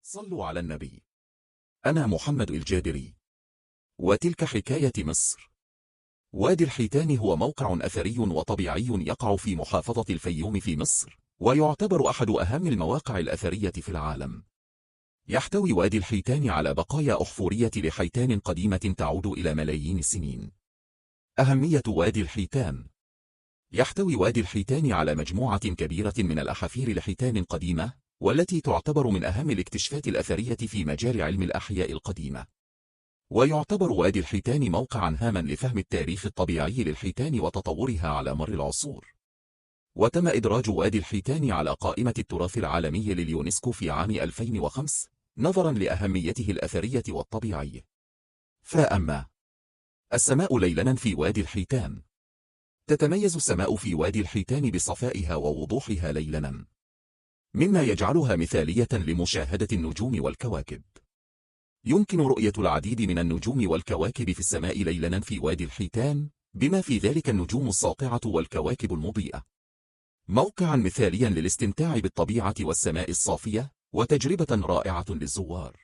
صلوا على النبي. أنا محمد الجابري، وتلك حكاية مصر. وادي الحيتان هو موقع أثري وطبيعي يقع في محافظة الفيوم في مصر، ويعتبر أحد أهم المواقع الأثرية في العالم. يحتوي وادي الحيتان على بقايا أحفورية لحيتان قديمة تعود إلى ملايين السنين. أهمية وادي الحيتان: يحتوي وادي الحيتان على مجموعة كبيرة من الأحافير لحيتان قديمة، والتي تعتبر من أهم الاكتشافات الأثرية في مجال علم الأحياء القديمة. ويعتبر وادي الحيتان موقعا هاما لفهم التاريخ الطبيعي للحيتان وتطورها على مر العصور. وتم إدراج وادي الحيتان على قائمة التراث العالمي لليونسكو في عام 2005 نظرا لأهميته الأثرية والطبيعية. فأما السماء ليلا في وادي الحيتان، تتميز السماء في وادي الحيتان بصفائها ووضوحها ليلا، مما يجعلها مثالية لمشاهدة النجوم والكواكب. يمكن رؤية العديد من النجوم والكواكب في السماء ليلا في وادي الحيتان، بما في ذلك النجوم الساطعة والكواكب المضيئة. موقعا مثاليا للاستمتاع بالطبيعة والسماء الصافية، وتجربة رائعة للزوار.